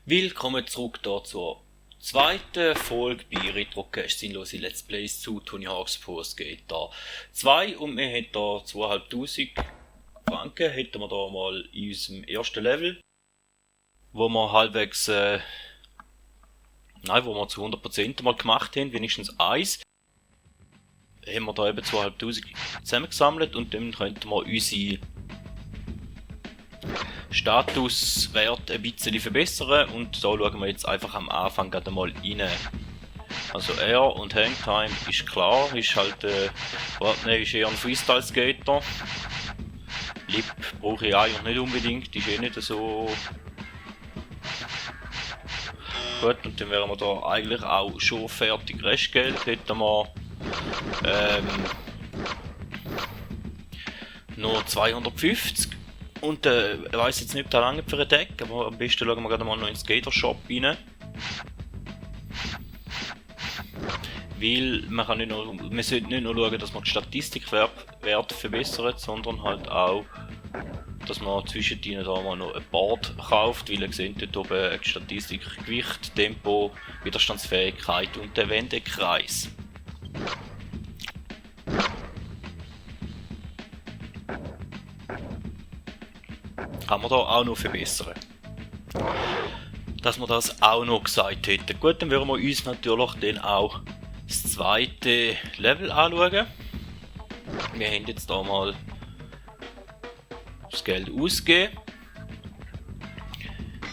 Willkommen zurück hier zur zweiten Folge bei Retrocast sinnlose Let's Plays zu Tony Hawk's Pro Skater 2 und wir haben hier 2500 Franken hätten wir da mal in unserem ersten Level, wo wir halbwegs, wo wir zu 100% mal gemacht haben, wenigstens eins, haben wir da eben 2500 zusammengesammelt und dann könnten wir unsere Statuswert ein bisschen verbessern und da schauen wir jetzt einfach am Anfang gerade mal rein. Also er und Hangtime ist klar, ist halt ist eher ein Freestyle Skater. Lip brauche ich eigentlich nicht unbedingt, ist eh nicht so gut und dann wären wir da eigentlich auch schon fertig. Restgeld hätten wir noch 250. Und ich weiss jetzt nicht, ob das lange für ein Deck, aber am besten schauen wir gerade mal noch in den Skater Shop rein. Weil man sollte nicht nur schauen, dass man die Statistikwerte verbessert, sondern halt auch, dass man zwischendrin da mal noch ein Board kauft, weil ihr seht dort oben die Statistik Gewicht, Tempo, Widerstandsfähigkeit und den Wendekreis. Kann man da auch noch verbessern. Dass wir das auch noch gesagt hätten. Gut, dann würden wir uns natürlich dann auch das zweite Level anschauen. Wir haben jetzt da mal das Geld ausgegeben.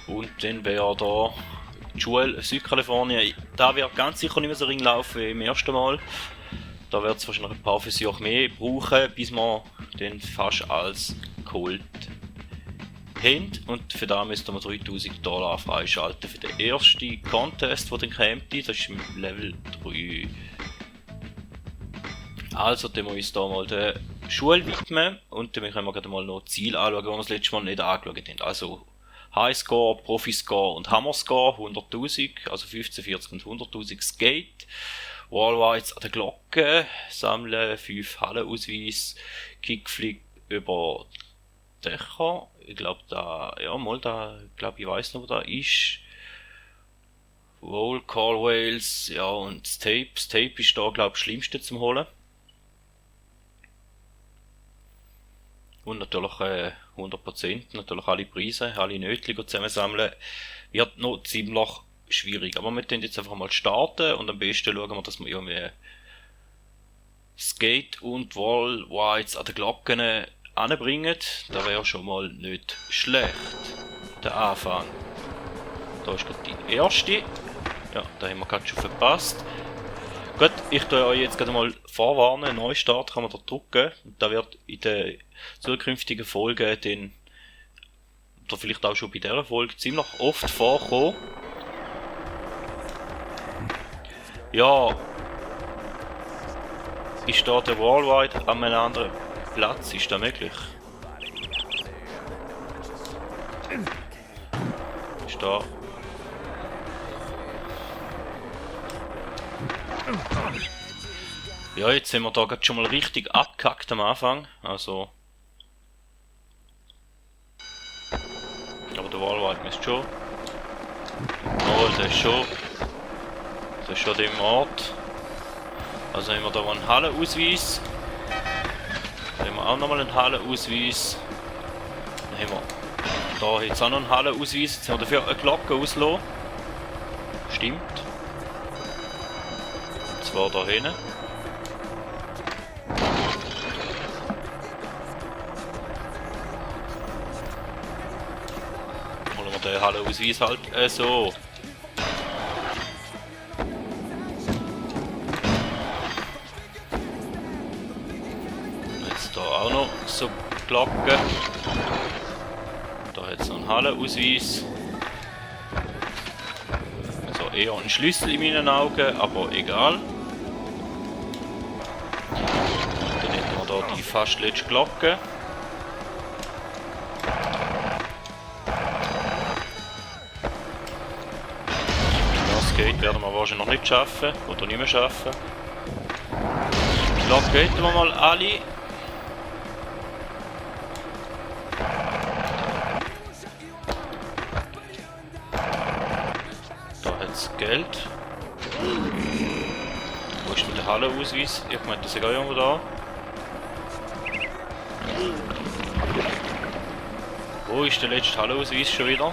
Und dann wäre da die Schule Südkalifornien. Da wird ganz sicher nicht mehr so ringlaufen wie im ersten Mal. Da wird es wahrscheinlich ein paar Versuche mehr brauchen, bis wir dann fast alles geholt haben. Und für da müssten wir $3000 freischalten für den ersten Contest, der dann kommt. Das ist im Level 3. Also, dann müssen wir uns da mal der Schule widmen und dann können wir gerade mal noch Ziel anschauen, die wir das letzte Mal nicht angeschaut haben. Also Highscore, Profi-Score und Hammer-Score 100.000, also 15, 40 und 100.000 Skate. Wallrides an der Glocke, sammeln 5 Hallenausweis, Kickflip über Dächer. Ich glaube ich weiss noch, wo da ist. Roll, Call Whales, ja, und das Tape. Das Tape ist da, glaube ich, das Schlimmste zum Holen. Und natürlich 100%, natürlich alle Preise, alle Nötlinge zusammensammeln. Wird noch ziemlich schwierig. Aber wir können jetzt einfach mal starten und am besten schauen wir, dass wir irgendwie Skate und Wall Rides an den Glocken anbringen. Das wäre schon mal nicht schlecht. Der Anfang. Da ist gerade die erste. Ja, da haben wir gerade schon verpasst. Gut, ich tue euch jetzt gerade mal vorwarnen. Neustart kann man da drücken. Und da wird in den zukünftigen Folgen dann, oder vielleicht auch schon bei dieser Folge, ziemlich oft vorkommen. Ja, ist da der Wallride an einem anderen Platz? Ist das möglich? Ist da? Ja, jetzt sind wir da gerade schon mal richtig abgehackt am Anfang, also. Aber der Wallride müsste schon. Oh, der ist schon. Der ist schon dem Ort. Also haben wir da mal einen Hallenausweis. Dann haben wir auch nochmal einen Hallenausweis. Dann haben wir da jetzt auch noch einen Hallenausweis. Jetzt haben wir dafür eine Glocke auslassen. Stimmt. Und zwar da hinten. Holen wir den Hallenausweis halt so. Auch noch so Glocken. Da hat es noch einen Hallenausweis. Also eher ein Schlüssel in meinen Augen, aber egal. Und dann hätten wir da die fast letzte Glocke. Das geht, werden wir wahrscheinlich noch nicht schaffen oder nicht mehr schaffen. Die Glocke hätten wir mal alle. Geld. Wo ist denn der Hallenausweis? Ich meine, das ist auch irgendwo da. Wo ist der letzte Hallenausweis schon wieder?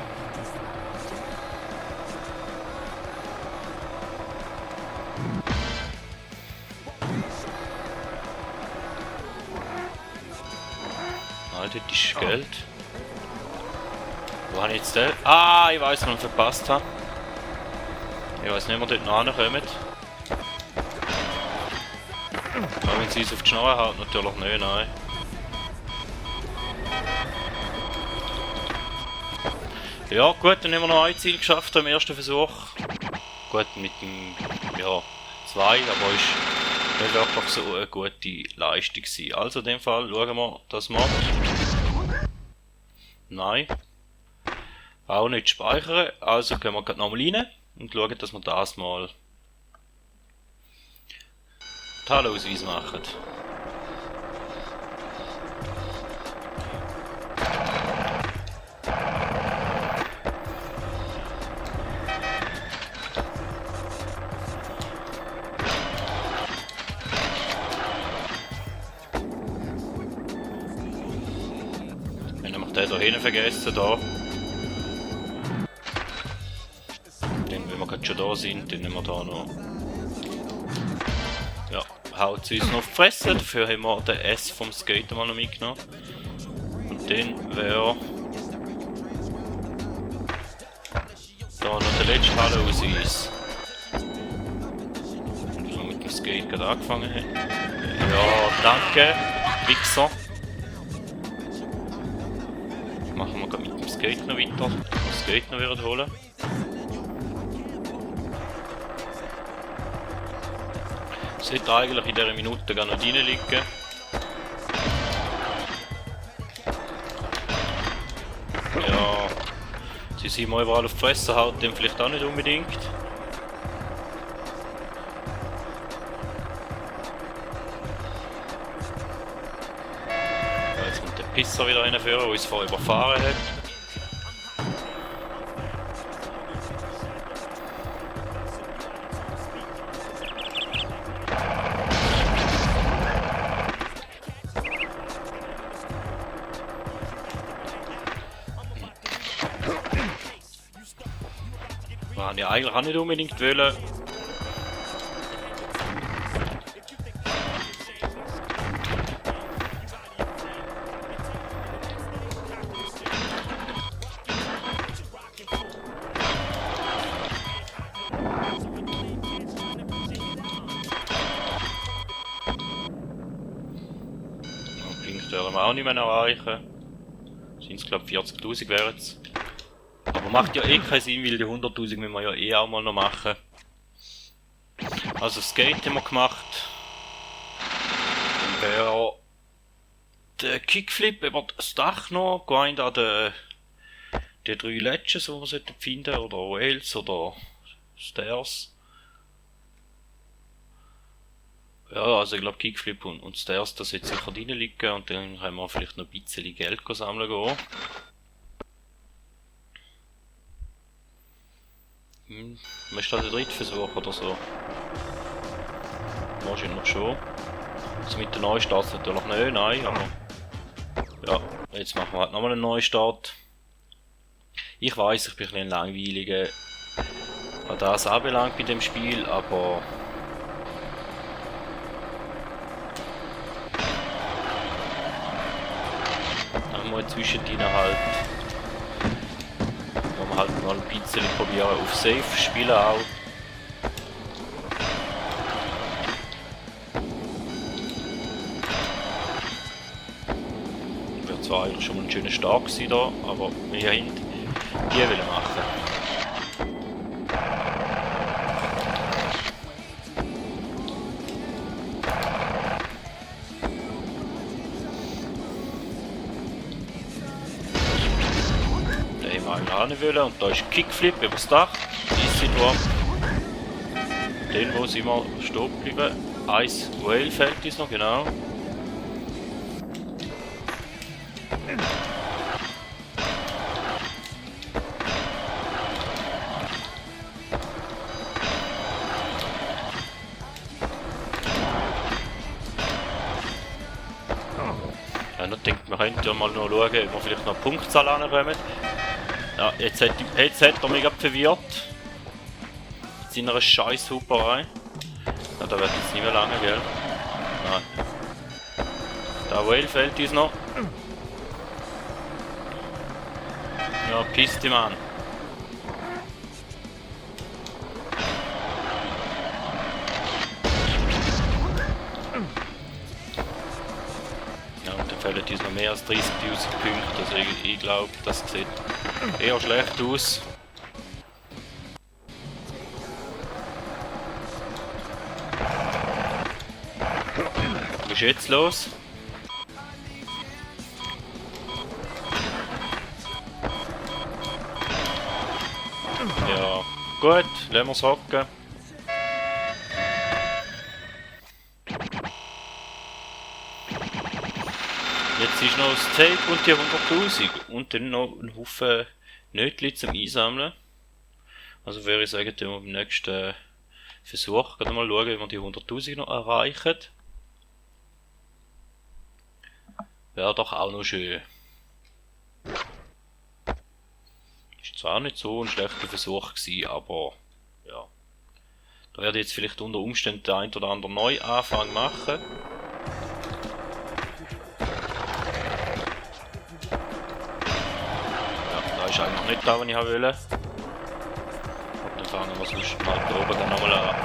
Nein, dort ist Geld. Wo habe ich jetzt den? Ah, ich weiß, was ich verpasst habe. Ich weiß nicht, ob wir dort noch hinkommen. Aber wenn sie es auf die Schnarre hält, natürlich nicht, nein. Ja gut, dann haben wir noch ein Ziel geschafft am ersten Versuch. Gut, mit dem, ja, 2, aber ist nicht wirklich so eine gute Leistung gewesen. Also in dem Fall schauen wir das mal. Nein. Auch nicht speichern, also gehen wir gerade nochmal rein und schauen, dass wir das mal die Halleausweis machen. Wenn wir den hier hinten vergessen, da. Dann, wenn wir gerade schon da sind, dann nehmen wir da noch. Ja, haut sie uns noch auf die Fresse, dafür haben wir den S vom Skater mal noch mitgenommen. Und dann wäre da noch der letzte Halleausweis. Und wir mit dem Skate gerade angefangen haben. Ja, danke, Wichser. Machen wir gerade mit dem Skate noch weiter. Das Skate noch wieder holen. Sollte eigentlich in dieser Minute gar noch rein liegen. Ja, sie sind mal überall auf die Fresse, halt dem vielleicht auch nicht unbedingt. Ja, jetzt kommt der Pisser wieder reinführen, der uns vorher überfahren hat. Man ja eigentlich auch nicht unbedingt wollen. Pink werden wir auch nicht mehr erreichen. Sind es glaube 40.000 wären es. Aber macht ja eh keinen Sinn, weil die 100.000 müssen wir ja eh auch mal noch machen. Also Skate haben wir gemacht. Dann wäre der Kickflip über das Dach noch, gehen an die 3 Ledges, die wir finden sollten, oder Rails oder Stairs. Ja, also ich glaube Kickflip und Stairs, das wird sicher drin liegen und dann können wir vielleicht noch ein bisschen Geld sammeln gehen. Ist das der dritte Versuch oder so? Wahrscheinlich schon. Also mit der Neustart natürlich nicht, nein, aber ja, jetzt machen wir halt nochmal einen Neustart. Ich weiß, ich bin ein bisschen langweiliger, was das anbelangt bei dem Spiel, aber einmal zwischendrin halt, wo wir halt mal ein bisschen probieren auf Safe spielen auch. Wäre zwar eigentlich schon mal ein schöner Start gewesen da, aber wir haben die wollen machen. Wollen. Und da ist Kickflip über das Dach. Easy Drop. Den, wo sie mal stehen bleiben. Ice Whale fällt uns noch, genau. Ja, dann denkt man, könnte ja mal noch schauen, ob wir vielleicht noch Punktzahl ankommen. Ja, jetzt hat er mich gerade verwirrt. Mit seiner scheiß Huperei. Ja, da wird jetzt nicht mehr lange, gell? Nein. Der Whale fällt uns noch. Ja, pisst die Mann. Ja, und dann fällt uns noch mehr als 30.000 Punkte. Also ich glaube, das sieht eher schlecht aus. Was ist jetzt los? Ja, gut, lassen wir es hocken. Jetzt ist noch das Tape und die 100.000 und dann noch ein Haufen Nötchen zum Einsammeln. Also würde ich sagen, beim nächsten Versuch gerade mal schauen, wie wir die 100.000 noch erreichen. Wäre doch auch noch schön. Ist zwar nicht so ein schlechter Versuch gewesen, aber ja. Da werde ich jetzt vielleicht unter Umständen den ein oder anderen Neuanfang machen. Ja, da ist eigentlich nicht da, was ich wollte. Und dann fangen wir sonst mal da oben dann nochmal an.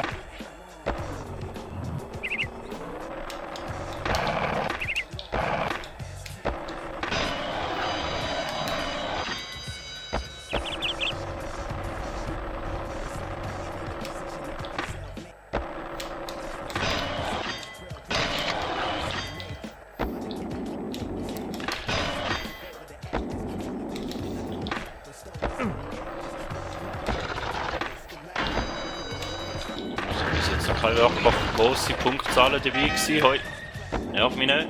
Keine wirklich grosse Punktzahlen dabei gewesen heute. Nervt mich nicht.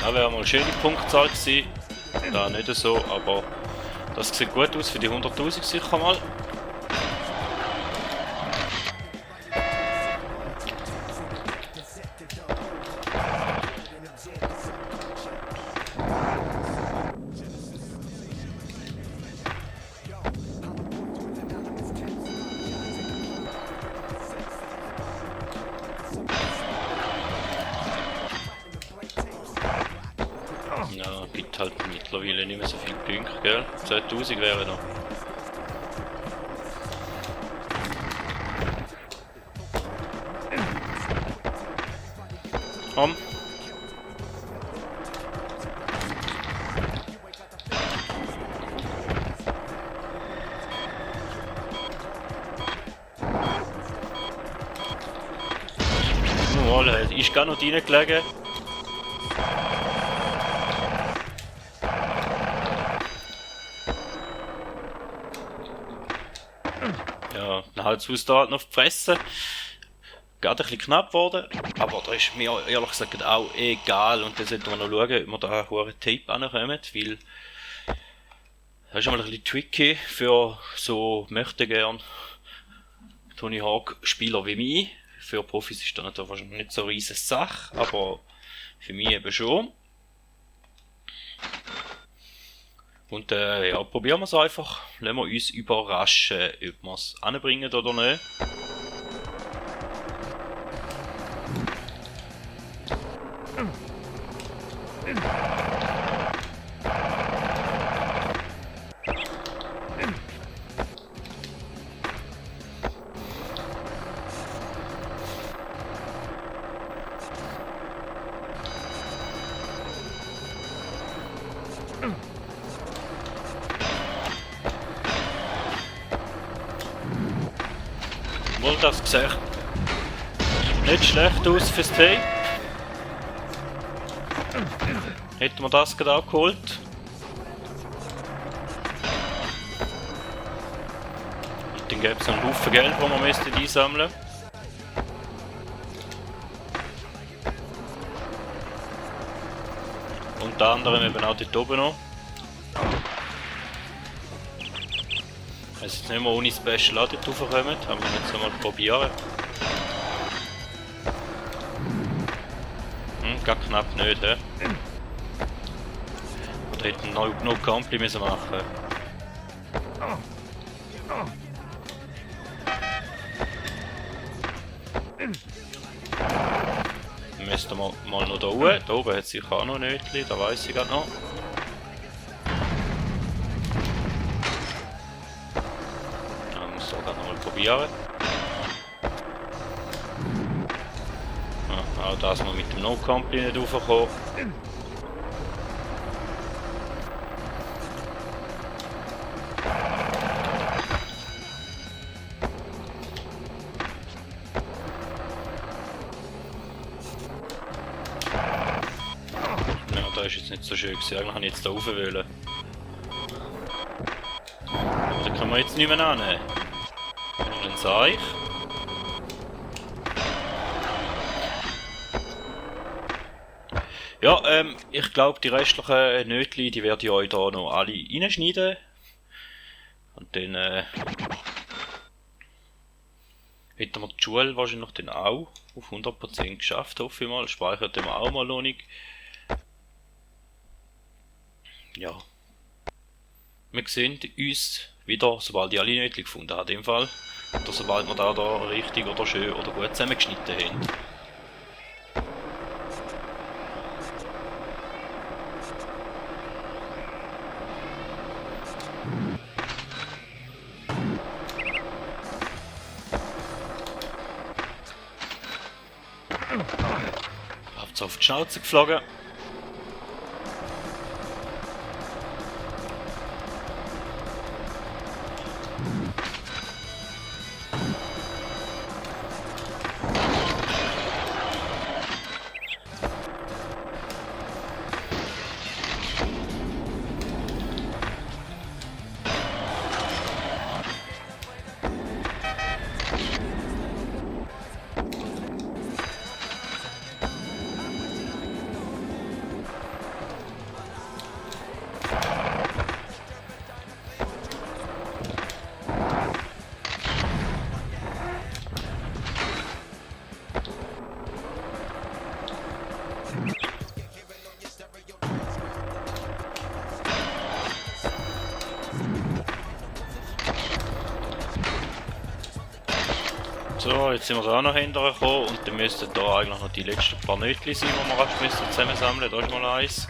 Ja, wäre mal eine schöne Punktzahl gewesen. Da nicht so, aber das sieht gut aus für die 100.000 sicher mal. Ja, gibt halt mittlerweile nicht mehr so viele Punkte, gell? 2000 wäre noch. Komm. Mal, ist gar noch reingelegen. Ja, dann halt das da noch gefressen. Gerade ein bisschen knapp geworden, aber da ist mir ehrlich gesagt auch egal. Und dann sollten wir noch schauen, ob wir da einen hohen Tape ankommen, weil das ist einmal ein bisschen tricky für so möchte gern Tony Hawk Spieler wie mich. Für Profis ist das natürlich wahrscheinlich nicht so eine riesige Sache, aber für mich eben schon. Und ja, probieren wir es einfach. Lassen wir uns überraschen, ob wir es anbringen oder nicht. Wohl, das sieht nicht schlecht aus fürs Tape. Hätten wir das gerade auch geholt. Und dann gäbe es noch einen Haufen Geld, das wir einsammeln müssten. Unter anderem eben auch dort oben noch. jetzt nicht mehr ohne Special auch dort raufkommen, haben wir jetzt einmal probieren. Gar knapp nicht, hä? Oder hätten noch Compli müssen machen. Dann müssten wir mal noch da oben. Da oben hat es sicher auch noch Nötchen, da weiss ich gerade noch. Dann muss ich auch noch mal probieren. Ja, auch das noch mit dem No-Compli nicht raufkommen. Das ist jetzt nicht so schön gewesen. Eigentlich habe ich jetzt da rauf wollen. Aber da können wir jetzt nicht mehr annehmen. Dann sage ich. Ja, ich glaube, die restlichen Nötchen, die werde ich euch da noch alle reinschneiden. Und dann hätten wir die Schule wahrscheinlich dann auch auf 100% geschafft, hoffe ich mal. Speichert wir auch mal noch nicht. Ja. Wir sehen uns wieder, sobald ich alle Nötchen gefunden habe, in dem Fall. Oder sobald wir da richtig oder schön oder gut zusammengeschnitten haben. Habt's auf die Schnauze geflogen. So, jetzt sind wir da auch noch hintergekommen und dann müssten da eigentlich noch die letzten paar Nötchen sein, die wir zusammensammeln. Da ist mal eins.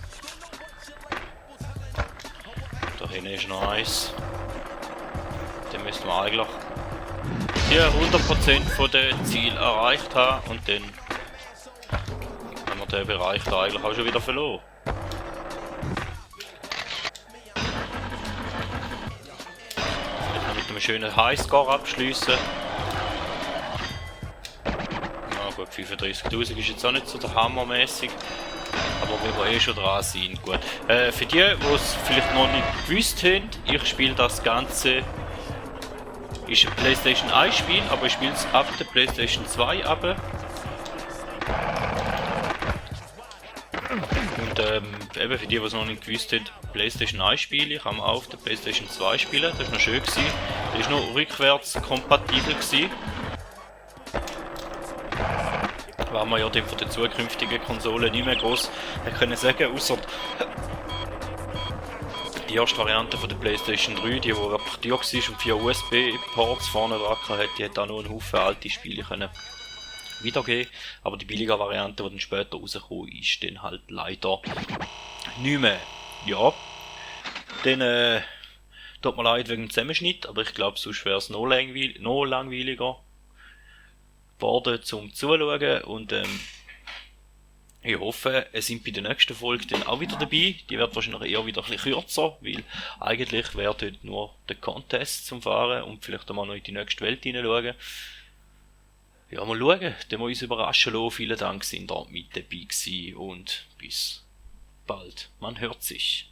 Da hinten ist noch eins. Dann müssten wir eigentlich die 100% von den Zielen erreicht haben und dann haben wir den Bereich da eigentlich auch schon wieder verloren. Vielleicht noch mit einem schönen Highscore abschließen. Gut, 35.000 ist jetzt auch nicht so der hammermäßig, aber wenn wir eh schon dran sind, gut. Für die, die es vielleicht noch nicht gewusst haben, ich spiele das Ganze, ist ein PlayStation 1 Spiel, aber ich spiele es ab der PlayStation 2 ab. Und eben für die, die es noch nicht gewusst haben, PlayStation 1 Spiele kann man auch auf der PlayStation 2 spielen, das war noch schön gewesen. Das war noch rückwärts kompatibel gewesen. Weil wir ja dann von den zukünftigen Konsolen nicht mehr groß können sagen, außer die erste Variante von der PlayStation 3, die wirklich teuer war und 4 USB-Ports vorne dran hatte, die hat auch noch einen Haufen alte Spiele können wiedergeben. Aber die billige Variante, die dann später rausgekommen ist, dann halt leider nicht mehr. Ja, dann tut mir leid wegen dem Zusammenschnitt, aber ich glaube, sonst wäre es noch langweiliger worden zum Zuschauen und ich hoffe, es sind bei der nächsten Folge dann auch wieder dabei. Die wird wahrscheinlich eher wieder ein bisschen kürzer, weil eigentlich wäre dort nur der Contest zum Fahren und vielleicht einmal noch in die nächste Welt hineinschauen. Ja, mal schauen, dann wir uns überraschen lassen. Vielen Dank, sind ihr mit dabei gewesen und bis bald. Man hört sich.